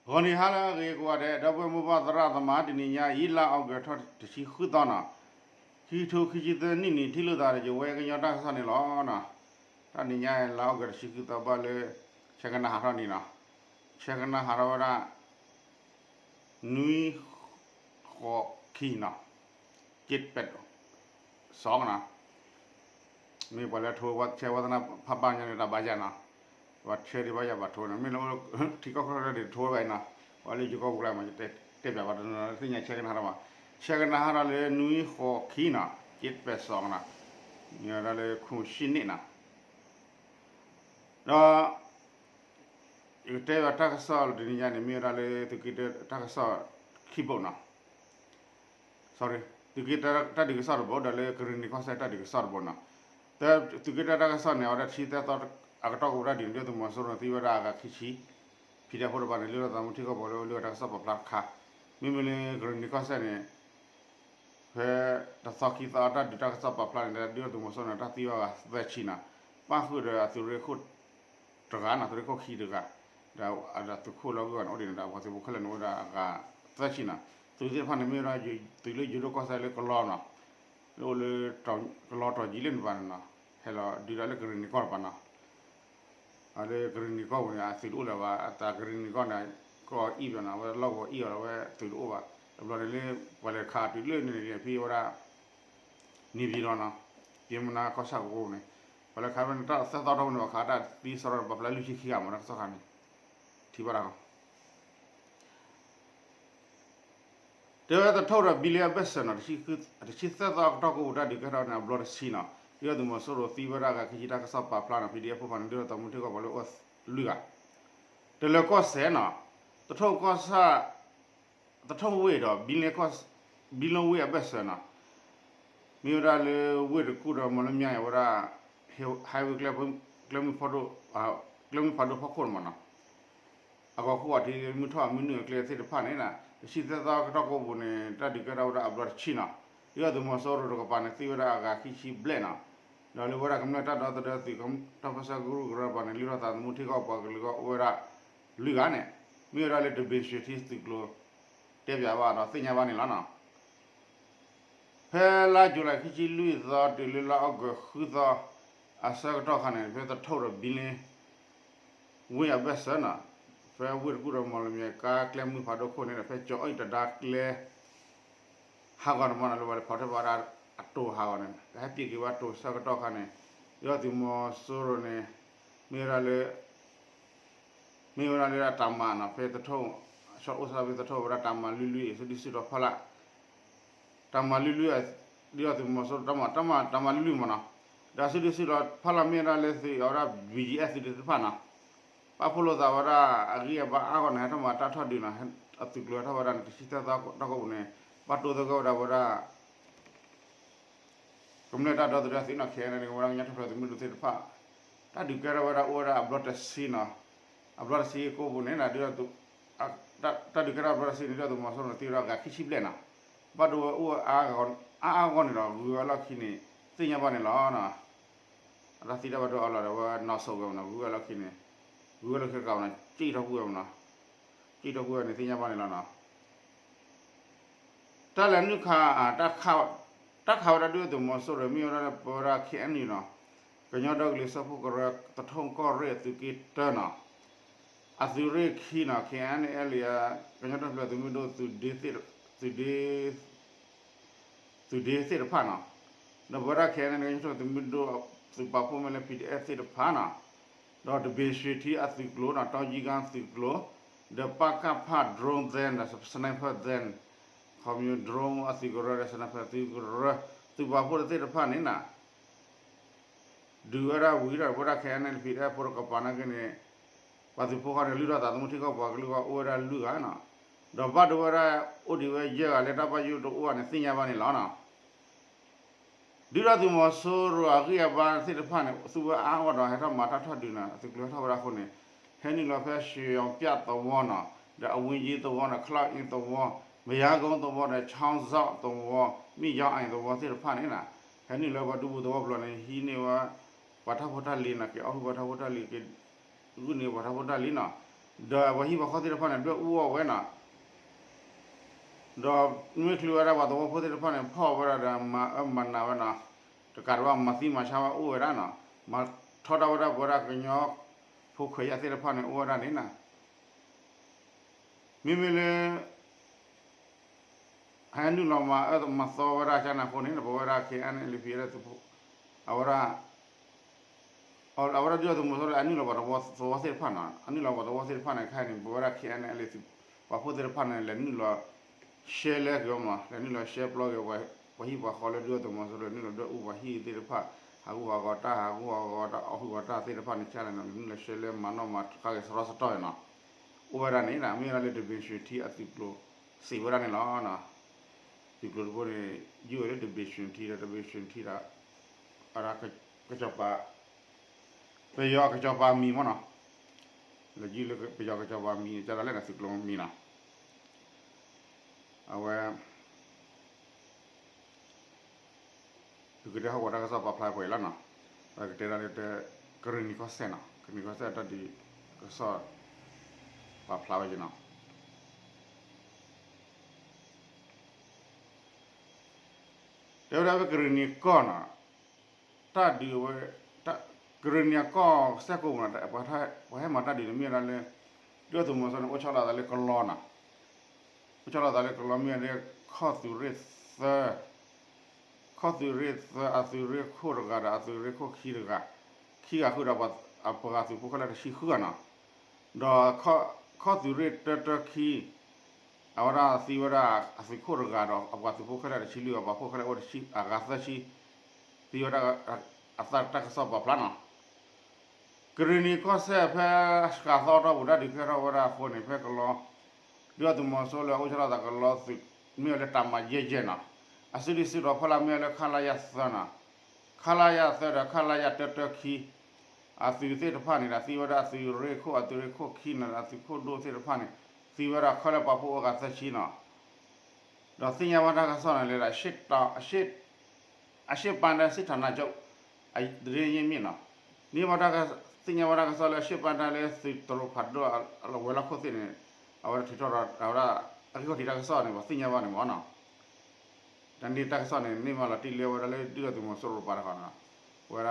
ဂီၤနံၤဟါလၢအဂ့ၤကိးဂၤဒဲး ဒီပုၢ်ဝဲၢ်မိၢ်ပၢ်သရၣ်သမါ တနံၤညါအံၤ လါအီကူးထီၣ်တဆံဃုသီနီၤ, ခံကထိခံဆံသၢနံၣ်န့ၣ် ထံၣ်လိာ်သးဒီးယဝဲကညီတၢ်ကစီၣ်န့ၣ်လီၤ. တၢ်နံၤညါအံၤ လါအီကူးတဆံဃုသီဘၣ်လၢ ဆဲးကနၣ်ဟးထီၣ်န့ၣ်နီၤ, ဆဲးကနၣ်ဟးထီၣ်ဝဲဒၣ် နွံ ဃိး ခံနီၤ, က့ပက် စီနီၤ, မ့ၢ်ပှၤလၢထိဝဲဆဲးဝဲသနာ်ဖးပၢ်ညါန့ၣ် တၢ်ဘါယၢ်နီၤ, ပှၤဆဲးဒံးဘါယၢ်ပှၤထိန့ၣ် မ့ၢ်လၢ ထံကီၢ်ခိၣ်ဒီးထိဝဲဘၣ်အံၤနီၤ, ပှၤလၢယိၤကီၢ်ပူၤကျါမး တဲပၠးပှၤတနီၤနီၤ သ့ၣ်ညါဆဲးကနၣ်ဟးထီၣ်ဘၣ်, ဆဲးကနၣ်ဟးထီၣ်လၢနွံဃိးခံနီၤ, က့ပက်စီနီၤ, မ့ၢ်ဝဲဒၣ်လၢခိၣ်ဆံနံၣ်နီၤ ဒီး ယကတဲဘၣ်တၢ်ကစီၣ်တနံၤညါန့ၣ် မ့ၢ်ဝဲဒၣ်လၢသုးက့တၢတၢ်ကစီၣ်ခံဘိနီၤ, sorry, သုးက့တၢတၢ်ဒုးကစီၣ်တဘိ ဒီးလၢကရ့ၣ်နံၤကီၢ်စဲၣ်တၢ်ဒုးကစီၣ်တဘိနီၤ, တၢ်သုးက့တၢတၢ်ကစီၣ်န့ၣ် အဝဲဒၣ်တဆံသၢသီအကတီၢ်ကအိၣ်ဒၣ်ဒ်န့ၣ် ဒုၣ်ဒါသုးမီၤစိရိၤသံဝဲဒၣ်အဂၤခံဆံ, PDFဖိတဖၣ်န့ၣ် လုၢ်ထီၣ်သးသမူထံကီၢ်ပှၤလၢအလုၢ်အတၢ်ကစီၣ်ပာ်ဖျါတခါ, မ့မ့ၢ်လၢကရ့ၣ်နံၤကီၢ်စဲၣ်န့ၣ် ဖဲတသီခံသီအတၢ်ဒုးတၢ်ကစီၣ်ပာ်ဖျါန့ၣ် ဒုၣ်ဒါသုးမီၤစိရိၤန့ၣ် တၢ်သံဝဲအဂၤသၢဆံနီၤ, ပၣ်ဃုာ်ဒီးအသုးရ့ၣ်ခိၣ်တဂၤနီၤ, သုးရ့ၣ်ခိၣ်ခံတဂၤ, ဒီးအသုးခိၣ်လၢအဂုၤအဂၤန့ၣ် အိၣ်ဒံးန့ၣ်ဒီး အပှၤသုးဖိခဲလၢာ်န့ၣ် အိၣ်ဝဲဒၣ်အဂၤသၢဆံနီၤ, သုးသ့ၣ်တဖၣ်န့ၣ် မ့ၢ်ဝဲဒၣ်ယိၤသုးလၢယိၤဒိၣ်ကီၢ်စဲၣ်လၢကလီနီၤ, လၢအိၣ်လၢ ကလီတီၤယံၤလၢန့ၣ်ဘၣ်န့ၣ်နီၤ, ဟဲလီၤဒုးတၢ်လၢကရ့ၣ်နံၤကီၢ်တပၤနီၤ အလၢကရ့ၣ်နံၤကီၢ်ပူၤန့ၣ် အသုးတအိၣ်လၢၤဘၣ်, အတၢ်ကရ့ၣ်နံၤကီၢ်န့ၣ် ကီၢ်အံၣ်ဘၣ်နီၤ, အဝဲလီၢ်ကဝီၤအံၣ်ဘၣ်ဒီး အဝဲသုးတအိၣ်ဘၣ်, တဘျီန့ၣ်လၢ ပှၤလဲၤခးတုၤလၢန့ၣ်န့ၣ် ဖဲဝဲဒၣ် န့ၣ်ပၠံၤတီၤနီၤ, က့မနါကီၢ်ဆၣ်ကဝီၤန့ၣ်, ပှၤလဲၤခးဖဲန့ၣ် တၢ်သၢသီတီၢ်ပူၤန့ၣ် ပှၤခးတၢ်သံစရီန့ၣ် ပှၤဖျါလွံၢ်ဆံခံဂၤမး တၢ်ကစီၣ်ခါန့ၣ်, ထံၣ်ဘၣ်တၢ်ဂီၤ တဲဝဲသထူၣ်ဒီးဘံလ့အဘၢၣ်စၢၤနီၤ, တဆံသၢသီအကတီၢ်ကအိၣ်တၢ်ဒုးကဲထီၣ်န့ၣ် အဘျီတဆံနီၤ, ဒုၣ်ဒါသုးမီၤစိရိၤသံဝဲဒၣ်အဂၤခံဆံ တၢ်ကစီၣ်ပာ်ဖျါနီၤ, PDFဖိဖၣ်န့ၣ် ဒုၣ်ဒါသုးမုၢ်ထံကီၢ်ပှၤလၢအိၣ်လွံၢ်ဂၤ, တလၢၤကီၢ်စဲၣ်နီၤ, သထူၣ်ကီၢ်ဆၣ်, သထူၣ်ဝ့ၢ်ဒီး ဘံလ့ဝ့ၢ်အဘၢၣ်စၢၤနီၤ, မ့ၢ်ဝဲဒၣ်လၢဝ့ၢ်တကူၣ်ဒီးမီၣ်လမၠဲၣ်ဝဲဒၣ် highway ကျဲမုၢ်ဖးဒိၣ်, ကျဲမုၢ်ဖးဒိၣ်ဖီခိၣ်န့ၣ်မးနီၤ, အဂီၤခိၣ်အထံးမုၢ်ထီၣ်မုၢ်နုာ်အကျဲသ့ၣ်တဖၣ်န့ၣ်, တဆံသၢသီကတီၢ်ကိးပူၤန့ၣ် တၢ်ဒုးကဲထီၣ်ဝဲဒၣ်အဘျီတဆံနီၤ, ဒုၣ်ဒါသုးမီၤစိရိၤတကပၤန့ၣ် သံဝဲဒၣ်အဂၤခံဆံဘျဲၣ်နီၤ, ဒီးလၢဝဲဒၣ်ကမျၢၢ်တၢ်ဒီသဒၢသုး တၢ်ပၢဆှၢကရူၢ်ကရၢတကပၤန့ၣ် လုၢ်ထီၣ်သးသမူထံကီၢ်ပှၤကလုာ်အဂီၢ်အိၣ်ဝဲဒၣ် လွံၢ်ဂၤန့ၣ်, မ့ၢ်ဝဲဒၣ်လၢတဘ့ၣ်စှ့ၤထံသုးကျိၤ တဲပၠးဘၣ်ဒီးသ့ၣ်ညါဘၣ်န့ၣ်လီၤနီၤ. ဖဲလါယူၤလံခံဆံလွံၢ်သီတုၤလၢလါအီကူးဃုသီ အဆၢကတီၢ်ခါန့ၣ် ဖဲသထူၣ်ဒီးဘံလ့ ဝ့ၢ်အဘၢၣ်စၢၤနီၤ, ဖဲဝ့ၢ်တကူၣ်ဒီးမီၣ်လမၠဲၣ်ကါကျဲမုၢ်ဖးဒိၣ်ခိၣ်န့ၣ်ဒီး ဖဲကၠီအီၣ်အံၤတဒါကျဲ ဟးဂီၤန့ၣ်မးနီၤ လၢပှၤလဲၤဖီၣ်ထီၣ်ဘၣ်ဝဲဒၣ်အတိၤဟးဂီၤန့ၣ် ကဟဲပံးက့ၤဝဲအတိၤဆၢကတီၢ်ခါန့ၣ် ဒုၣ်ဒါသုးမီၤစိရိၤန့ၣ် မ့ၢ်ဝဲဒၣ်လၢ မ့ၢ်ဝဲဒၣ်လၢအတၢ်မၤနီၤ ဖဲသထူၣ် ဆီအိၣ်စၢ်ဖဲသထူၣ်ဝဲဒၣ်တၢ်မၤလွံၢ်လွံၢ်အံၤ စုဒုၣ်စုတီၤဖီလာ် တၢ်မၤလွံၢ်လွံၢ် ဒုၣ်ဒါသုးမီၤစိရိၤတၢ်မၤ တၢ်မၤ တၢ်မၤလွံၢ်လွံၢ်မးနီၤ, ဒီးစုဒုၣ်စုတီၤဖီလာ်မ့ၢ်ဝဲဒၣ်လၢသုးအဝဲဒၣ် ဘီၣ်ကၠံၣ်အဲၣ် သုးဒုၣ်သ့ၣ်တဖၣ်နီၤ, ပာ်ဖှိၣ်လိာ်သးဝဲဒၣ်အဂံၢ်အဘါအါဂီၢ်န့ၣ် ဟဲထီၣ်မၤတၢ်ထီၣ်ဒုးနီၤ, အသုးကျိၤဟဲထီၣ်ဝဲဒၣ်န့ၣ် တဆံသၢသီတီၢ်ကိးပူၤန့ၣ် ပာ်တိၢ်သဂၢၢ်ဝဲဒၣ်ဝဲဒၣ် ကမျၢၢ်တၢ်ဒီသဒၢသုးနီၤ ခဲအံၤန့ၣ် ဝဲဒၣ်ကညီတၢ်ဖျၢၣ်သုးမုၢ်ဒိၣ်သ့ၣ်တဖၣ် တၢ်ဒုးကဲထီၣ်ဝဲဒၣ်အိၣ်ဝဲဒၣ်အဘျီတဆံနီၤ, အဘျီတဆံကိးပူၤန့ၣ် တၢ်ဒုးကဲထီၣ်အဘျီတဆံန့ၣ် ဒုၣ်ဒါသုးမီၤစိရိၤန့ၣ် သံဝဲဒၣ်အဂၤခံဆံဘျဲၣ်နီၤ, ဘၣ်ဒိဝဲအိၣ်အါအါဂီၢ်န့ၣ်ဒီး ဂုၤဝဲလီၢ်ခံန့ၣ် သ့ၣ်ညါဘၣ်န့ၣ်လီၤ. အတၢ်သံတၢ်ဘၣ်ဒိအါလီၤဒီး အဝဲနီၢ်ဆိးဝဲမနီၤ ဂုၤဝဲလီၢ်ခံန့ၣ် ဂုၤဝဲလီၢ်ခံတကးမနီၤ ကံၣ်ထီၣ်ကွံာ်ဝဲမနီၤ, ကံၣ်ထီၣ်ကွံာ်ဝဲန့ၣ် သ့ၣ်ညါဘၣ်န့ၣ်လီၤနီၤ. တၢ်လဲၤနုာ်ခး တၢ်ခးဝဲဒၣ်ဒုၣ်ဒါသုးမီၤစိရိၤ မ့ၢ်ဝဲဒၣ်ပဝဲဒၣ် ခဲအံၤန့ၣ်နီၤ, ကညီဒီကလုာ်စၢဖှိၣ်ကရၢ သထူၣ်ကီၢ်ရ့ၣ်အသုးက့တၢနီၤ, အသုးရ့ၣ်ခံနီၤ ခဲအံၤန့ၣ် ကညီတၢ်ဖျၢၣ်သုးမုၢ်ဒိၣ် သုးဒ့ သုးဒ့သ့ၣ်တဖၣ်နီၤ, ဒီးပဝဲဒၣ်ခဲအံၤန့ၣ် ကညီတၢ်ဖျၢၣ်သုးမုၢ်ဒိၣ် သုးပာ်ဖှိၣ်မ့ၢ်လၢ ပီၣ်ထံအဲၣ်သ့ၣ်တဖၣ်နီၤ, ဒီးတဘ့ၣ်စှ့ၤထံအသုးကျိၤနီၤ တီယံကါသုးကျိၤ, ဒီးပကဖ drone သဲ ဒီး sniper သဲ ခီပညီ drone အသုးကရၢဒီး sniper သုးကရၢ, သုးပာ်ဖှိၣ်သ့ၣ်တဖၣ်န့ၣ်နီၤ ဒုးဝဲဒၣ်ဝံၤဒီး ပဝဲဒၣ်ခဲအံၤန့ၣ် ပီၣ်ထံအဲၣ်ဖိတကပၤနာ်က့န့ၣ် ပှၤသုးဖိဃီန့ၣ် လုၢ်ထီၣ်သးသမူထံကီၢ်ပှၤကလုာ်ဂီၢ်အိၣ်ဝဲဒၣ်လွံၢ်ဂၤနီၤ, ဒီးဘၣ်ဒိဝဲဒၣ်အိၣ်ဒံးဝဲယဲၢ်ဂၤလၢတၢ်ဘၣ်ယိၣ်တအိၣ်ဘၣ်န့ၣ် သ့ၣ်ညါဘၣ်န့ၣ်လီၤနီၤ. ဒုၣ်ဒါသုးမီၤစိရိၤအဂံၢ်အဘါသ့ၣ်တဖၣ်န့ၣ် သူဝဲအါအါဂီၢ်ဒီး ဟဲထီၣ်မၤတၢ်ထီၣ်ဒုးနီၤ အသုးကျိၤဟဲထီၣ်ဝဲဒၣ်အဃိန့ၣ် ဟဲနုာ်လီၤဖဲ ရွှေရောင်ပြသဝီနီၤ, ဒီး အဝေးကြီးသဝီနီၤ, ချောင်းအင်းသဝီနီၤ, မရမ်းကုန်းသဝီဒီး ချောင်းစောက်သဝီ, မြစ်ရောင်းအိုင်သဝီသ့ၣ်တဖၣ်န့ၣ်နီၤ, ဟဲနုာ်လီၤပှၤဒူပူၤသဝီဘျီန့ၣ် ဟံးန့ၢ်ဝဲ ပှၤထီၣ်ဖိတၢ်လံၤနီၤ, က့ၤအီၣ်ဟုၣ်ပှၤထီၣ်ဖိတၢ်လံၤ က့ၤဂုာ်န့ၢ်ပှၤထီၣ်ဖိတၢ်လံၤနီၤ, ဒီးပှၤဟံၣ်ပှၤဃီသ့ၣ်တဖၣ်န့ၣ် ဒွဲၣ်အူအီၣ်ဝဲနီၤ, ဒီးမ့ၢ်ချုးဝဲဒၣ်ပှၤသဝီဖိသ့ၣ်တဖၣ်န့ၣ် ဖီၣ်ဝဲဒၣ်ဒီးမၤအၢမၤနးဝဲနီၤ, တကးဒံးဘၣ်မၤသံမၤဆါဝဲအိၣ်ဝဲဒၣ်နီၤ, မၤထီဒါဝဲဒၣ်ပဝဲဒၣ်ကညီဖိခွဲးယာ်သ့ၣ်တဖၣ်န့ၣ် အိၣ်ဝဲဒၣ်န့ၣ်နီၤ, မ့မ့ၢ်လၢ ဟဲနုာ်လီၤမၤအၢမၤသီဝဲဒၣ်ကန့ၣ်အဃိန့ၣ် ပဝဲဒၣ် K N L P သုးဖိ အဝဲဒၣ် အဝဲဒၣ်ဒုၣ်ဒါသုးမီၤစိရိၤ အနုာ်လီၤပှၤသဝီသ့ၣ်တဖၣ်နီၤ, အနုာ်လီၤပှၤသဝီသ့ၣ်တဖၣ်န့ၣ် ခဲအံၤန့ၣ် ပဝဲဒၣ် K N L P သုးပာ်ဖှိၣ်သ့ၣ်တဖၣ်န့ၣ် လဲၤနုာ်လီၤ ရှဲလဲက့ၤအီၤမး, လဲၤနုာ်လီၤရှဲပျီက့ၤ ပှၤဟံၣ်ပှၤဃီလၢဒုၣ်ဒါသုးမီၤစိရိၤ နုာ်လီၤဒွဲၣ်အူပှၤဟံၣ်သ့ၣ်တဖၣ်, ဟးဂူာ်ဟးဂီၤတၢ် ဟးဂူာ်ဟးဂီၤတၢ် အီၣ်ဟုၣ်ဂီၤတၢ်သ့ၣ်တဖၣ်န့ၣ် ခဲအံၤန့ၣ် လဲၤနုာ်လီၤရှဲလဲမၤနီၣ်မၤဃါက့ၤစရီစရီန့ၣ်နီၤ, အိၣ်ဝဲဒၣ်န့ၣ် မ့ၢ်ဝဲဒၣ်လၢ ဒဘ့ၣ်ဆှၢထံ အသုးကျိၤစံးဝဲဒၣ်န့ၣ်လီၤ. သုးကျိၤတဘိန့ၣ် ယုၢ်ဝဲလၢ ဒဘ့ၣ်ဆှၢထံ ဒီး ဒဘ့ၣ်ဆှၢထံ ဒီး ကစီၤပၤ ပယီၤကစီၤပၤမံၤမ့ၢ်နီၤ, လဲၤယုၢ်လၢပယီၤကစီၤပၤမံၤ ကဒီးလဲၣ်န့ၣ် သုးကျိၤမံၤနီၤ, အဝဲ သုးက့တၢဟီၣ်ကဝီၤတၢ်ကစီၣ်ပာ်ဖျါပှဲၤအံၤလီၤနီၤ, ပကတဲဒၣ်လၢ ကရ့ၣ်နံၤကီၢ်စဲၣ်နီၤ, ကရ့ၣ်နံၤကီၢ်စဲၣ်တၢ်ဒုးကစီၣ် ပာ်ဖျါဝဲက့ၤနီၤ, တဲဝဲဒၣ်ဖဲကရ့ၣ်နံၤကီၢ်နီၤ, တၢ်ဒုးဝဲ ကရ့ၣ်နံၤအကီၢ်စဲၣ်ကိးပူၤနီၤ, ပှၤဟဲမၤတၢ်ဒုးန့ၣ်မ့ၢ်ဝဲဒၣ်လၢ ဒုၣ်ဒါသုးမီၤစိရိၤန့ၣ် အိၣ်ဆီလီၤသးလၢကလီနီၤ, အိၣ်ဆီလီၤသးလၢကလီမ့ၢ်ဝဲဒၣ် ခီၣ်သုးရ့ၣ်သၢ ခီၣ်သုးရ့ၣ်သၢ အသုးရ့ၣ်ခိၣ်တဂၤဒီး အသုးရ့ၣ်ခိၣ်ခံတဂၤ, ခံဂၤဃုာ်ဒီး အပှၤသုးဖိခဲလၢာ်တဆံဃုဂၤနီၤ, ဒီး ခီၣ်သုးရ့ၣ်တၢတၢခံ အဝဲဒၣ်သံဝဲဒၣ်အသုးခိၣ်တဂၤဒီး အပှၤသုးဖိခဲလၢာ်တဆံလွံၢ်ဂၤ ပှၤဖိခဲလၢာ်အိၣ်တဆံ အဂၤသၢဆံ သံဝဲဒၣ်အသးတၢ်ကစီၣ်ပာ်ဖျါနီၤ. ကရ့ၣ်နံၤကီၢ်စဲၣ်ဖဲစှၤသီအတီၢ်ပူၤ တၢ်ဒုးကဲထီၣ်ဝဲဒၣ်အဃိန့ၣ် ဖဲကလီ ဒုၣ်ဒါသုးမီၤစိရိၤလၢအအိၣ်ဆီလီၤသးကလီသုး မ့ၢ်ဝဲလၢတၢ်မၤယဲၢ်ယဲၢ်နီၤ, အစုဒုၣ်စုတီၤဖီလာ်မ့ၢ်ဝဲလၢ ခလရ သၢနီၤ, ခလရ သၢဒီး ခလရ တၢတၢခံ အသုးသ့ၣ်တဖၣ်န့ၣ်ဒီး သံဝဲဒၣ်အသုးရ့ၣ်ခိၣ် အသုးရ့ၣ်ခိၣ်ခံနီၤ အသုးခိၣ်ဒိၣ်သ့ၣ်တဖၣ်န့ၣ် သံဝဲဒၣ်ခဲလၢာ်ပှၤဖိအိၣ်ဂၤသၢဆံနီၤ. ဒီးသ့ၣ်ညါဘၣ်တၢ်ကစီၣ်န့ၣ်လၢ အရှေ့ပန်းတိုင်းစစ်ဌာနချုပ် သတင်းရင်းမြစ်နီၤ, န့ၢ်ဘၣ်တၢ် သ့ၣ်ညါဘၣ်တၢ်ကစီၣ်လၢ အရှေ့ပန်းတိုင်းလၢသုးတရိၤဖးဒိၣ်အဝဲလီၢ်ခိၣ်သ့ၣ်န့ၣ် အဝဲဒၣ်ထုးထီၣ်ဒီး အဝဲဒၣ်အဂံၢ်ခီၣ်ထံးတၢ်ကစီၣ်န့ၣ် ပှၤသ့ၣ်ညါဘၣ်န့ၣ်မ့ၢ်နီၤ. တၢ်န့ၣ်တၢ်ကစီၣ်န့ၣ် န့ၢ်ဘၣ်လီၤတံၢ်လၢအဝဲဒၣ်လၢဒုၣ်ဒါသုးမီၤစိရိၤပၤတခီနီၤ, အဝဲဒၣ်လၢ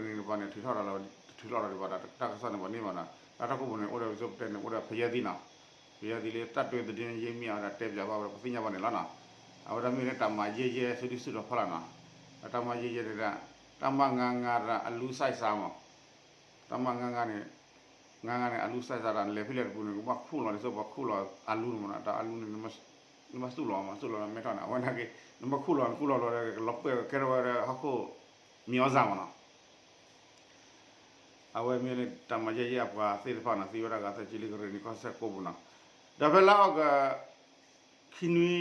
ကရ့ၣ်နံၤတပၤန့ၣ် ထုးထီၣ်ဒီးလီၤ ထုးထီၣ်လီၤဒံးဘၣ်ဒီး တၢ်ကစီၣ်န့ၣ် ပှၤန့ၢ်ဘၣ်နီၤ, တၢ်ထီၣ်ခိၣ်ပူၤန့ၣ် အိၣ်ဒီးဝံစိပတဲန့ၣ် အိၣ်ဒီးဖယဲၢ်သံနီၤ, ဖယဲၢ်သံလၢတၢ်တွဲသဒ့ယ့မ့ၢ်အဝဲဒၣ်တဲပၠးဘၣ်ဝဲ ပသ့ၣ်ညါဘၣ်န့ၣ်လီၤနီၤ. အဝဲဒၣ်မ့ၢ်လၢတၢ်မၤယဲၢ်ယဲၢ် စုဒုၣ်စုတီၤဖီလာ်နီၤ, တၢ်မၤယဲၢ်ယဲၢ်န့ၣ်ဒီး တၢ်မၤငါးငါးဒီးအလူၤစဲးစးမး တၢ်မၤငါးငါးန့ၣ် ငါးငါးန့ၣ် အလူၤစဲးစးဒီး လဲၤဖဲလဲၣ်တပူၤန့ၣ် ကဘၣ်ခူၣ်လီၤဒ်သိးပှၤခူၣ်လီၤအလူၤန့ၣ်မးနီၤ, တၢ်အလူၤန့ၣ် နဘၣ်သူၣ်လီၤမး သူၣ်လီၤမဲထီၣ်န့ၣ် အဝဲနာ်က့ နဘၣ်ခူၣ်လီၤ နခူၣ်လီၤလီၤဒီး ကလီၤပှဲၢ်ကဲထီၣ်ဝဲဒၣ်ဟီၣ်ခိၣ်မံၤအီၣ်စၢ်မးနီၤ. အဝဲမ့ၢ်လၢတၢ်မၤယဲၢ်ယဲၢ်အပှၤသ့ၣ်တဖၣ်နီၤ သံဝဲဒၣ်ဂၤသၢဆံလၢကရ့ၣ်နံၤကီၢ်စဲၣ်ကိးပူၤနီၤ, ဒီးဖဲလါအီကူး ခံနွံ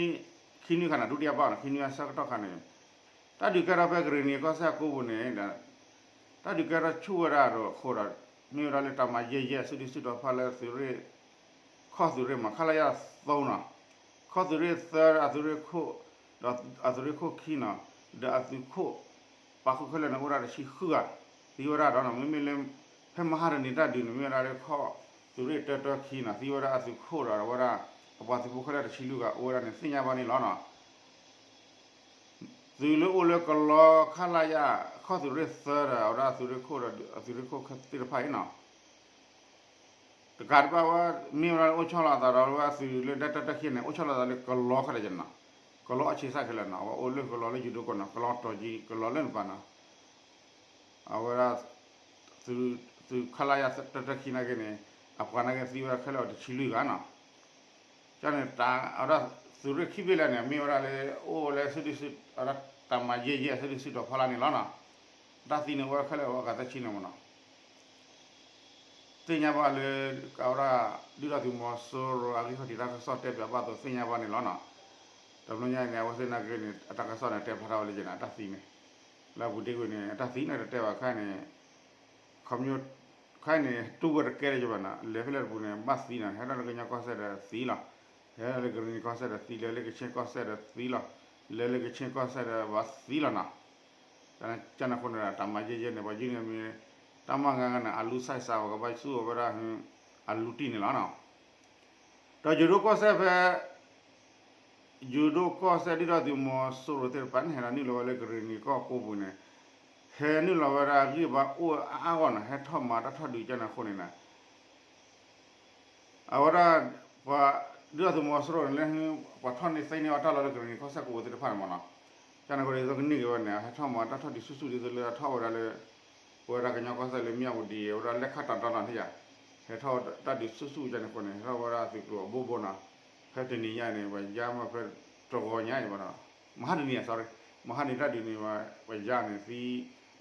ခံနွံခါန့ၣ် ဒုတိယအပတ်နီၤ ခံနွံအဆၢကတီၢ်ခါန့ၣ် တၢ်ဒုးကဲထီၣ်ဖဲကရ့ၣ်နံၤကီၢ်စဲၣ်အကိပူၤန့ၣ် တၢ်ဒုးကဲထီၣ်ဆူၣ်ဝဲဒၣ်ဒီးအဃိဒီး မ့ၢ်ဝဲဒၣ်လၢတၢ်မၤယဲၢ်ယဲၢ် စုဒုၣ်စုတီၤဖီလာ်သုးရ့ၣ် ခီၣ်သုးရ့ၣ်မး ခလရ သုံးနီၤ, ခီၣ်သုးရ့ၣ်သၢ အသုးရ့ၣ်ခိၣ် ဒီးအသုးရ့ၣ်ခိၣ်ခံနီၤ, ဒီးအသုးခိၣ် ပာ်ဃုာ်ခဲလၢာ်န့ၣ် အိၣ်ဝဲဒၣ်တဆံဃုဂၤ သံဝဲဒၣ်ဒီးနီၤ, မ့မ့ၢ်လၢ ဖဲမဟါတနံၤတၢ်ဒုးန့ၣ် မ့ၢ်ဝဲဒၣ်လၢခီၣ်သုးရ့ၣ်တၢတၢခံနီၤ သံဝဲဒၣ်အသုးခိၣ်ဒီးအဝဲဒၣ် အပှၤသုးဖိခဲလၢာ်တဆံလွံၢ်ဂၤ အိၣ်ဝဲဒၣ်န့ၣ်သ့ၣ်ညါဘၣ်န့ၣ်လီၤနီၤ. သုးလၢအိၣ်လၢကလီ ခလရ ခီၣ်သုးရ့ၣ်သၢဒီး အဝဲဒၣ်သုးရ့ၣ်ခိၣ်ဒီး အသုးရ့ၣ်ခိၣ်သ့ၣ်တဖၣ်အံၤနီၤ တကးတဘၣ်ဝဲ မ့ၢ်ဝဲဒၣ်လၢအိၣ်ဆီလီၤအသးဒီးဝဲသုးလၢဒၢတၢတၢခံန့ၣ် အိၣ်ဆီလီၤအသးလၢကလီခဲလၢာ်နီၤ, ကလီအဆံးစၢ်ခဲလၢာ်နီၤ, အဝဲအိၣ်လၢကလီလၢယိၤဒိကီၢ်နီၤ, ကလီတီၤကံ ကလီလၢနပၤနီၤ အဝဲဒၣ် သုး ခလရ တၢတၢခံနာ်က့န့ၣ် အပှၤနာ်က့သံဝဲဒၣ်ခဲလၢာ်အီၤတဆံလွံၢ်ဂၤနီၤ. ကန့ၣ် အဝဲဒၣ်သုးရ့ၣ်ခံဘ့ၣ်လဲၣ်န့ၣ် မ့ၢ်ဝဲဒၣ်လၢ အိၣ်ဝဲလၢစုဒုၣ်စု အဝဲဒၣ်တၢ်မၤယဲၢ်ယဲၢ် စုဒုၣ်စုတီၤဖီလာ်န့ၣ်လီၤနီၤ. တၢ်သံန့ၣ်အိၣ်ဝဲခဲလၢာ်အဂၤသၢဆံန့ၣ်မးနီၤ. သ့ၣ်ညါဘၣ်လၢ အဝဲဒၣ် ဒုၣ်ဒါသုးမီၤစိရိၤအဂံၢ်ခီၣ်ထံးတၢ်ကစီၣ်တဲပၠးဘၣ်အသိးသ့ၣ်ညါဘၣ်န့ၣ်လီၤနီၤ. တဘျီညါအံၤန့ၣ် အဝဲသ့ၣ်နာ်က့န့ၣ် အတၢ်ကစီၣ်န့ၣ် တဲဖျါထီၣ်ဝဲလၢယဲၢ်န့ၣ် အတၢ်သံန့ၣ် လၢအပူၤတ့ၢ်ကွံာ်န့ၣ် အတၢ်သံန့ၣ်တတဲဘၣ်ခဲအံၤန့ၣ် ခီပညီ ခဲအံၤန့ၣ် တူၢ်ဝဲတကဲလၢၤဘၣ်နီၤ, လဲၤဖဲလဲၣ်တပူၤန့ၣ် ဘၣ်သံနီၤ, ဟဲထီၣ်လၢကညီကီၢ်စဲၣ်ဒီးသံလီၤ, ဟဲထီၣ်လၢကရ့ၣ်နံၤကီၢ်စဲၣ်ဒီးသံ, လဲၤလၢကခ့ၣ်ကီၢ်စဲၣ်ဒီးသံလီၤ, လဲၤလၢကခ့ၣ်ကီၢ်စဲၣ်ဒီးဘၣ်သံလီၤနီၤ. ကန့ၣ်အဃိန့ၣ်ဒီး တၢ်မၤယဲၢ်ယဲၢ်န့ၣ် ပှၤယုၢ်န့ၣ်မ့ၢ် တၢ်မၤငါဂၤန့ၣ် အလူၤစဲးစး ပှၤကဘၣ်ဆူၣ်အီၤဝဲဒၣ် အလူၤတံၢ်န့ၣ်လီၤနီၤ. ဒီးယိၤဒိၣ်ကီၢ်စဲၣ်ဖဲ ယိၤဒိၣ်ကီၢ်စဲၣ်ဒုၣ်ဒါသုးမီၤစိရိၤသ့ၣ်တဖၣ်န့ၣ် ဟဲဒီးနုာ်လီၤဝဲလၢကရ့ၣ်နံၤကီၢ်ကိးပူၤန့ၣ်, ဟဲနုာ်လီၤဝဲဒၣ်အဂံၢ်အဘါအိၣ်အါအါဂီၢ်နီၤ, ဟဲထီၣ်မၤတၢ်ထီၣ်ဒုးကန့ၣ်အဃိန့ၣ်နီၤ အဝဲဒၣ် ပှၤဒုၣ်ဒါသုးမီၤစိရိၤန့ၣ်လၢ ပှၤထီၣ်န့ၢ်သ့န့ၢ်အီၤတၢ်လီၢ်လၢကရ့ၣ်နံၤကီၢ်စဲၣ်ကိးပူၤသ့ၣ်တဖၣ်န့ၣ်မ့ၢ်နီၤ, ကန့ၣ်အဃိန့ၣ် ဒ်သိးကန့ၢ်က့ၤဝဲန့ၣ် ဟဲထီၣ်မၤတၢ်ထီၣ်ဒုးဆူၣ်ဆူၣ်ဒ်သိးလၢအထီၣ်ဝဲဒၣ်လၢ ပဝဲဒၣ်ကညီကီၢ်စဲၣ်လၢမၠၣ်ဝတံၤ အဝဲဒၣ်လဲၣ်ခၣ်တီတီနီၤ ထံၣ်ဧါ, ဟဲထီၣ်တၢ်ဒုးဆူၣ်ဆူၣ်ကန့ၣ်အဃိန့ၣ် ဟဲထီၣ်ဝဲဒၣ်သုးကျိၤအဘိဘိနီၤ, ဖဲတနံၤညါန့ၣ် ပှၤယါမ့ၢ်ဖဲတဂီၤညါအံၤဘၣ်နီၤ, မဟါတနံၤ sorry, မဟါတနံၤတၢ်ဒုးန့ၣ် ပှၤယါန့ၣ်သံ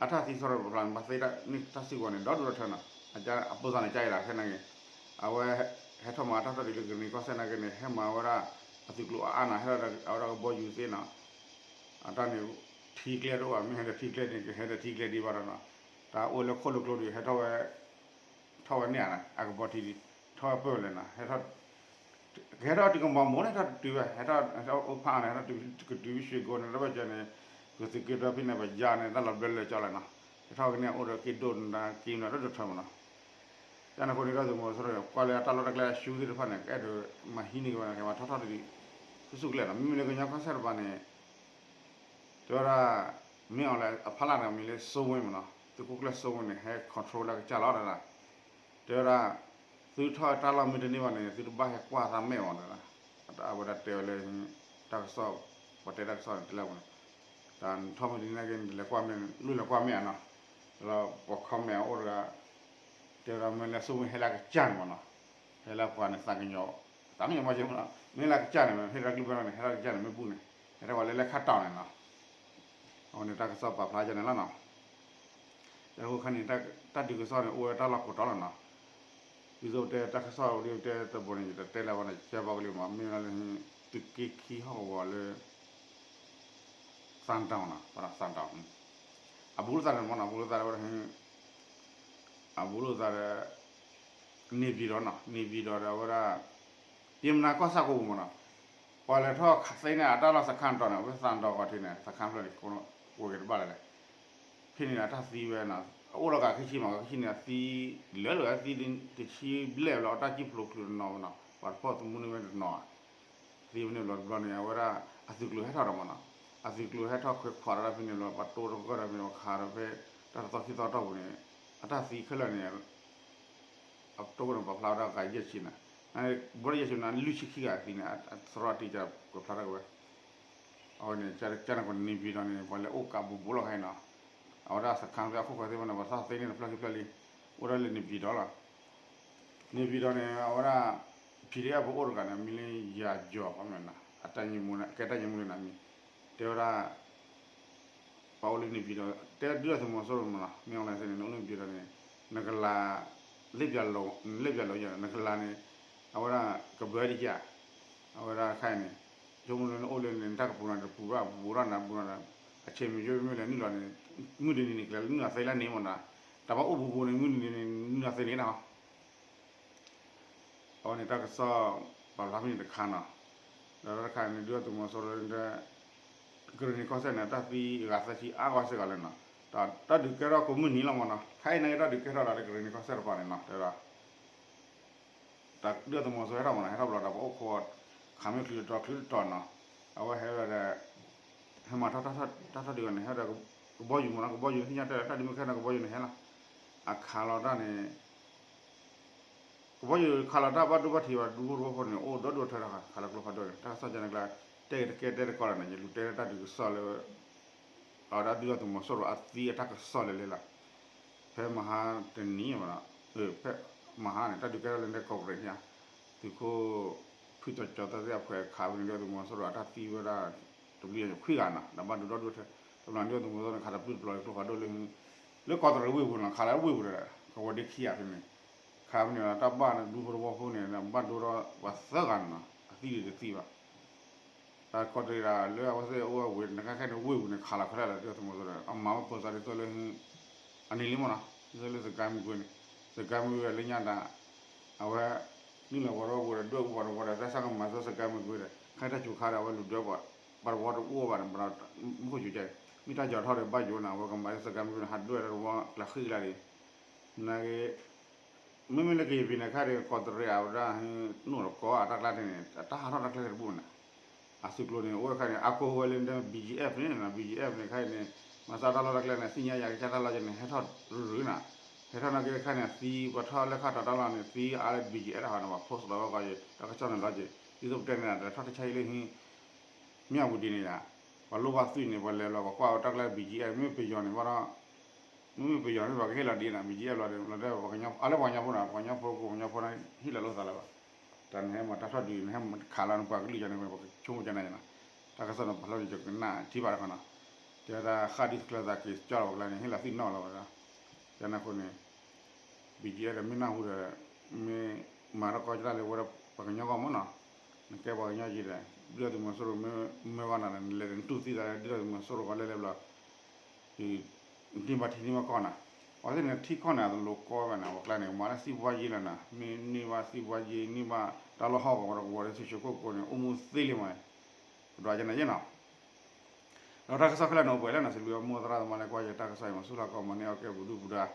အတၢ်သံဆီထီၣ်တဖျါန့ၣ် ဘၣ်သ့ၣ်တၢ်န့ၣ်တၢ်စုကဝဲၤန့ၣ် ဒီဒူၣ်ဒီထၢနီၤ, အပိစါန့ၣ် ကါအံၤဒၣ်ခဲန့ၣ်ဂ့ၤ, အဝဲ ဟဲထီၣ်မၤတၢ်ထီၣ်ဒုးလၢကရ့ၣ်နံၤကီၢ်စဲၣ်နာ်က့န့ၣ် ဟဲမၤဝဲဒၣ် အသုးကျိၤအါအါနီၤ ဟဲထီၣ်အဝဲဒၣ်ကဘီယူၤသ့နီၤ, အတၢ်န့ၣ် ထံကျဲတအိၣ်ဘၣ် မ့ၢ်ဟဲဒီးထံကျဲန့ၣ် ကဟဲဒီးထံကျဲဒံးဘၣ်ဒီးနီၤ, တၢ်အိၣ်လၢခိၣ်လၢကျိဒုး ဟဲထီၣ်ဝဲ ထီၣ်ဝဲန့ၣ်ဧါ, အကဘီထံဒံး ထီၣ်ဝဲပၢၢ်ဝဲလဲၣ်နီၤ, ဟဲထီၣ် ကဟဲထီၣ်တုၤကမီၤမိၣ်န့ၣ် ဟဲထီၣ်တတုၤဝဲ ဟဲထီၣ်အိၣ်ဖးန့ၣ် ဟဲထီၣ်တုၤကတုၤရွှ့ၣ်ကိန့ၣ် တဘၣ်ကၢန့ၣ် ကသုးက့ဒီဖံန့ၣ် ပယါန့ၣ် တၢ်လီၤဘျၢလၢကၠီလဲၣ်နီၤ, ဟဲထီၣ်ကန့ၣ်အိၣ်ဒီးက့ဒိၣ်နၤက့နၤတဒိၣ်ထၢမ့ၢ်နီၤ, ကန့ၣ်အဃိန့ၣ် ဒုၣ်ဒါသုးမီၤစိရိၤ ကွၢ်လၢတၢ်လီၢ်တၢ်ကျဲအရှုံးသ့ၣ်တဖၣ်န့ၣ် ကအဲၣ်ဒိးမၤဟံးန့ၢ်က့ၤဝဲန့ၣ် ကမၤထီၣ်ထီၣ်ဒံး ဆူၣ်ဆူၣ်ကလဲာ်နီၤ, မ့မ့ၢ်လၢကညီကီၢ်စဲၣ်တပၤန့ၣ် တဲဝဲဒၣ် မ့ၢ်အီၤလၢအဖီလာ်န့ၣ် မ့ၢ်လၢစိဝ့န့ၣ်မ့ၢ်နီၤ, သုးခိၣ်ကျၢၢ်စိဝ့န့ၣ် ဟဲ control လၢကစၢ်လီၤတဒၣ်, တဲဝဲဒၣ် သုထီၣ်တၢ်လီၢ်မ့ၢ်တန့ၢ်ဘၣ်န့ၣ် သုတဘၣ်ဟဲကွၢ်သးမဲာ်အီၤတဒၣ်, အဝဲဒၣ်တဲဝဲလၢ တၢ်ကစီၣ် ပှၤတဲတၢ်ကစီၣ်န့ၣ် တဲလၢပူၤန့ၣ်, တၢ်ထီၣ်မ့ၢ်တန့ၢ်နာ်က့ နတလဲၤကွၢ်မဲာ် လူၢ်လဲၤကွၢ်မဲာ်ဧါနီၤ, ဒီးပှၤ comment အိၣ်တဂၤ တဲဝဲဒၣ်မ့ၢ်လၢစိဝ့ဟဲလၢကစၢ်န့ၣ်မ့ၢ်နီၤ, ဟဲလၢပှၤန့ၣ်သးကညီၤ သးကညီၤမ့ၢ်က့မ့ၢ်နီၤ, မ့ၢ်လၢကစၢ်န့ၣ် မ့ၢ်ဟဲလၢကစၢ်န့ၣ် မ့ၢ်ဘူၣ်န့ၣ် ဟဲထီၣ်ဝဲလၢလဲၣ်ခၣ်တီန့ၣ်နီၤ, အဝဲန့ၣ်တၢ်ကစီၣ်ပာ်ဖျါကန့ၣ်လီၤနီၤ, တၢ်ဃိခါန့ၣ် တၢ်ဒုးကစီၣ်န့ၣ် အိၣ်ဝဲတၢ်လီၢ်ခိးတီလီၤနီၤ, ဒ်သိးပတဲတၢ်ကစီၣ်ဒ်တဲတဘိန့ၣ် ယတတဲလၢၤဘၣ်န့ၣ် ယတဲဘၣ်ကလံၤမး မ့ၢ်ဝဲဒၣ်လၢ သုးက့ခံဟီၣ်ကဝီၤလၢ သၣ်တီၤနီၤ သၣ်တီၤ အဘူးလိာ်သးန့ၣ်မ့ၢ်နီၤ အဘူးလိာ်သးဝဲဒၣ် အဘူးလိာ်သးဒီး န့ၢ်ဘံၣ်ဒီးနီၤ န့ၢ်ဘံၣ်ဒီးဒီးအဝဲဒၣ် ယမနၤကီၢ်ဆၣ်ကိးပူၤမ့ၢ်နီၤ ပှၤလဲၤထီၣ်သ့န့ၣ် အတၢ်လီၢ်စခါတီၤန့ၣ် အဝဲသၣ်တီၤဂီၤထံးန့ၣ် စခါဖျၢၣ်န့ၣ် ကိးက့ၤတဘၣ်လၢၤလဲၣ် ဖဲန့ၣ်အတၢ်သံဝဲနီၤ အအိၣ်လီၤဂာ်ခံဆံမး ခံဆံန့ၣ် အသံလၢာ်လၢာ် အသံတဆံဘျဲၣ်လီၤ အတၢ်ကံၣ်ဖျိးချုးတနီၤနီၤ ပှၤတဖီၣ်သမူန့ၢ်ဝဲတနီၤ သံဖဲန့ၣ်ဘျီတဘျီန့ၣ် အဝဲဒၣ်အသုးကျိၤဟဲထီၣ်ဒီးမ့ၢ်နီၤ အသုးကျိၤဟဲထီၣ်ခွဲးခွးဒီးဖဲန့ၣ်ဘျီ ပှၤတိၢ်တကီၢ်ဒီးဖဲန့ၣ် ပှၤခးဒီးဖဲ တၢ်တသီခံသီတီၢ်ပူၤန့ၣ် အတၢ်သံခဲလၢာ်န့ၣ် အတိၢ်န့ၣ် ပှၤဖျါဝဲဒၣ်ဂၤယဲၢ်ဆံန့ၣ် ဘီဒီးယဲၢ်ဆံန့ၣ် လွံၢ်ဆံခံဂၤသံန့ၣ် အသရီတံၢ်က ကွဲးဖျါထီၣ်က့ၤဝဲ အဝဲန့ၣ် ကန့ၣ်ကီးန့ၣ် န့ၢ်ဘံၣ်ဒီးန့ၣ် ပှၤလဲၤအိၣ်ကးဘူးဘူးလီၤခဲအံၤနီၤ အဝဲဒၣ်စခါဖဲအခိၣ်ဃၢၤသ့ၣ်တဖၣ်န့ၣ် ပှၤသ့န့ၢ်တဖျၢၣ်ခံဖျၢၣ်လံ အိၣ်ဒၣ်လၢန့ၢ်ဘံၣ်ဒီးလီၤ န့ၢ်ဘံၣ်ဒီးန့ၣ် အဝဲဒၣ် PDF ပအိၣ်တဂၤန့ၣ် မံၤလၢယၤယီၤ ခီမ့ၢ်နီၤ အတၢ်ညမူန့ၣ် ကဲတၢ်ညမူန့ၣ်နီၤမံၤ တဲဝဲဒၣ် ပှၤအိၣ်လၢန့ၢ်ဘံၣ်ဒီး တဲဒုၣ်ဒါသုးမီၤစိရိၤမ့ၢ်နီၤ မ့ၢ်အီၤလဲၣ်သ့ၣ်န့ၣ် နအိၣ်လၢန့ၢ်ဘံၣ်ဒီးန့ၣ် နကလၤ လ့ၣ်ပျၢၤလီၤ နလ့ၣ်ပျၢၤလီၤယၤ နကလၤန့ၣ် အဝဲဒၣ်ကဘၢဒံးက အဝဲဒၣ်ခဲအံၤန့ၣ် ဆိကမိၣ်လၢနအိၣ်လၢန့ၣ် နတၢ်ကပူၤနီၤ တပူၤဘၣ် ပူၤထီၣ်နၤပူၤနီၤ အဆ့ၣ်မ့ၢ်ယိမ့ၢ်လဲၣ်နုာ်လီၤန့ၣ် မုၢ်တနံၤန့ၣ် ကလဲၤလၢနုာ်လီၤသ့လၢန့ၣ်မ့ၢ်နီၤ တၢ်ဘၣ်အိၣ်ဘူးဘူးန့ၣ် မုၢ်တနံၤန့ၣ် နုာ်လီၤသ့န့ၣ်နီၤ အဝဲန့ၣ်တၢ်ကစီၣ် ပာ်ဖျါဖဲန့ၣ်တခါနီၤ ဒီးတၢ်တခါန့ၣ် ဒုၣ်ဒါသုးမီၤစိရိၤလၢ ကရ့ၣ်နံၤကီၢ်စဲၣ်န့ၣ် တၢ်သံအဂၤသၢဆံအါဂီၢ်စ့ၢ်ကီးလၢနီၤ တၢ်ဒုးကဲထီၣ်ကိးမုၢ်နံၤလီၤမ့ၢ်နီၤ ခဲအံၤန့ၣ်က့ၤတၢ်ဒုးကဲထီၣ်လီၤလၢကရ့ၣ်နံၤကီၢ်စဲၣ်တပၤန့ၣ်နီၤ တဲဒၣ် တၢ်ဒုၣ်ဒါသုးမီၤစိရိၤဟဲထီၣ်မ့ၢ်နီၤ ဟဲထီၣ်ဘျီဒီးပအိၣ်ခိး ခးမ့ၢ်ချုးတတီၤချုးတတီၤနီၤ အဝဲဟဲဝဲဒီး ဟဲမၤထီၣ်တၢ်ထီၣ်ဒုးဂီၤန့ၣ် ဟဲဒီးကဘီယူၤမ့ၢ်နီၤ ကဘီယူၤသ့ၣ်ညါတဲလီၤတၢ်ဒုးမ့ၢ်ခဲနီၤ ကဘီယူၤန့ၣ်ဟဲလီၤ အခးလီၤတၢ်န့ၣ် ကဘီယူၤခးလီၤတၢ်ဘၣ်ဒိဘၣ်ထံးဘၣ်ဒူဖိတဝီဖိန့ၣ် အိၣ်ဒီဒူၣ်ထၢထီၣ်ခးလီၤကျိဖးဒိၣ်န့ၣ် တၢ်ကစီၣ်ကန့ၣ်ကျါ တဲက့ၤတကဲတဲတကီလီၤန့ၣ် ယလူၤတဲတၢ်ဒုးကစီၣ်လၢ အဝဲဒၣ်ဒုၣ်ဒါသုးမီၤစိရိၤအသံအတၢ်ကစီၣ်လၢလဲၣ်လီၤ ဖဲမဟါတနံၤမ့ၢ်နီၤ ဖဲမဟါန့ၣ် တၢ်ဒုးကဲထီၣ်လၢန့ၣ် ကီၢ်ပရ့ၣ်န့ၣ် သုးခိၣ် ဖုတီၤကၠီၤသၢသ့ၣ်အဖှဲးခးဝဲန့ၣ် ဒုၣ်ဒါသုးမီၤစိရိၤအတၢ်သံဝဲဒၣ် တဘျုးခွံဂၤနီၤ ဒီးဘၣ်ဒိဒီဒူၣ်ထၢ တဘျီဒုၣ်ဒါသုးမီၤစိရိၤန့ၣ် ခးတပျုၢ်တပျီၤလၢကျိဖးဒိၣ်လၢ လၢကီၢ်တရံးဝ့ၢ်ပူၤနီၤ ခးလၢဝ့ၢ်ပူၤဒီး ကဝီၤဒ့ခံဂၤဖဲန့ၣ် ခးဖဲန့ၣ်ဒီး တၢ်ဘၣ်န့ၣ် ဒူဖိတဝီဖိန့ၣ် ဘၣ်ဒိဒီးပှၤသၢဂၤန့ၣ်နီၤ အသံဒံးတသံဘၣ် တၢ်ကီၢ်တရံးဒၣ်လၢအဝဲသ့ၣ်အိၣ်ဝဲဝ့ၢ် နကခဲန့ၣ်ဝ့ၢ်ပူၤန့ၣ် ခးလီၤခဲလၢာ်လီၤ ဒုၣ်ဒါသုးမီၤစိရိၤဒီး အမၤဝဲပိာ်စၢၤဒ်သိးလၢ အန့ၣ်လံမ့ၢ်နီၤ ဒ်သိးလၢစကဲမုၢ်ကွ့န့ၣ် စကဲမုၢ်ကွ့လၢညါဒီး အဝဲ နုာ်လီၤပှၤတဝီပူၤဒီး ဒွဲၣ်အူပှၤတဝီဒီး သဲစးကမၤသိစကဲမုၢ်ကွ့ဒီး ခဲတၢ်စူၤခါဒီး အဝဲလူၤဒွဲၣ်ပှၤ ပှၤတဝီတအိၣ်ဘၣ်န့ၣ် မူခိၣ်စူၤကဲ မ့ၢ်တၢ်ယီၤထီၣ်ဒီးဘၣ်ယိၤန့ၣ် အဝဲကမၤလၢစကဲမုၢ်ကွ့န့ၣ် ဟးဒွဲၣ်တဝီကျးဃံကျါဒံး နာ်က့ မ့မ့ၢ်လၢကယဲၢ်ပံၤန့ၣ် ခါဒီး ကီးတရံးအဝဲဒၣ် နအိၣ်ဒီးကီးအတၢ်ကျါန့ၣ် တၢ်ဟးထီၣ်တၢ်ကျဲတဘူၣ်န့ၣ် အသုးကျိၤန့ၣ် အိၣ်ဝဲခါန့ၣ် အကိးဝဲလၢ ဘီကၠံအ့ၣ်ဖ် န့ၣ် ဘီကၠံအ့ၣ်ဖ် န့ၣ် ခါအံၤန့ၣ် မၤစၢ်တၢ်လီၢ်တၢ်ကျဲန့ၣ် သ့ၣ်ညါယၤကစၢ်တၢ်လီၢ်က့န့ၣ် ဟဲထီၣ်ရူၤရူၤန့ၣ် ဟဲထီၣ်နာ်က့ခါန့ၣ် သံပှၤထီၣ်လၢခါထီၣ်တၢ်လီၢ်န့ၣ် သံအါလၢ ဘီကၠံအ့ၣ်ဖ် တၢ်ဟီန့ၣ် ပှၤ post လီၤဝဲကီးယံၤ တၢ်ကစီၣ်န့ၣ်လီၤက့ၤ ဒ်သိးပတဲန့ၣ် တၢ်ထီၣ်တဆၢအံၤလၢဟံး မ့ၢ်အပူၤဒ်န့ၣ်ယါ ပှၤလိၣ်ဘၣ်သွံၣ်န့ၣ် ပှၤလဲၤလီၤ ပှၤကွၢ်ဝဲတၢ်ကျဲ ဘီကၠံအ့ၣ်ဖ် မ့ၢ်ပယီၤန့ၣ်ဘၣ်ဒီး မ့မ့ၢ်ပယီၤန့ၣ် ပှၤကဟ့ၣ်လီၤဒ်န့ၣ် ဘီကၠံအ့ၣ်ဖ် လီၤဒီး လီၤဒီး အလၢပှၤကညီဖိန့ၣ် ပှၤကညီဖိကိး ပှၤကညီဖိန့ၣ် ဟ့ၣ်လီၤလိာ်သးလၢၤဘၣ် တၢ်န့ၣ်ဟဲမၤတၢ်ထီၣ်ဒုးန့ၣ် ဟဲခးလီၤန့ၣ် ပှၤကလုာ်ကန့ၣ် ပှၤကဆိကမိၣ်ကန့ၣ်နီၤ တၢ်ကစီၣ်န့ၣ် ပှၤလီၢ်ယကနၣ်ထံၣ်ဘၣ်တခီနီၤ တဲဝဲဒၣ်ဃၣ်ဒ်တကျၢၤသးက့ၤကၠီလီၤပှၤကျါန့ၣ် ဟ့ၣ်လီၤသွံၣ်နီၣ်လီၤဝဲဒၣ် ကန့ၣ်အဃိန့ၣ် ဘီကၠံအ့ၣ်ဖ် ဒီးမ့ၢ်နၢ်ဟူဒီး မ့ၢ်မၤထီၣ်ကီၢ်ကၠၢ်လၢဝဲဒၣ်ပှၤကညီဂီၢ်မးနီၤ နကဲပှၤကညီက့ဒီး ဒုၣ်ဒါသုးမီၤစိရိၤမ့ၢ်ဂီၢ်နၤဒီး နလဲၤဒီးနတူၢ်သံသးလၢဒုၣ်ဒါသုးမီၤစိရိၤကီးလဲၢ်လဲၢ်ဘျီ နထံၣ်ဘၣ်ထံနံၣ်ဘၣ်ကီၢ်နၤ အဝဲသ့ၣ်န့ၣ်ထံကီၢ်န့ၣ် အတလိၤကီဘၣ်န့ၣ် ပှၤကျါန့ၣ် မၤလၢစံးဘှါယ့လီၤနၤ မ့ၢ်န့ၢ်ဘၣ်စံးဘှါယ့ န့ၢ်ဘၣ်တၢ်လီၢ်ဟီၣ်ကဝီၤတကဝီၤဒီး သုးဆှၢခိၣ်ကိးန့ၣ် အိၣ်မူသ့လံမး ပဒွးကန့ၣ်ယဲနီၤ ဒီးတၢ်ကစီၣ်ခဲလၢာ်န့ၣ် အိၣ်ပှဲၤလၢနီၤ စံးဘျုးမိၢ်သရၣ်သမါလၢကွၢ်ယတၢ်ကစီၣ်အံၤမး ဆူၣ်လီၤကီးမၤန့ၢ်အီၣ်ကဲပူၤဒုၣ်ပူၤဒါ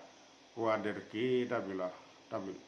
ကိးဂၤဒဲးတက့ၢ် တၢ်ဘျုးလီၤ တၢ်ဘျုး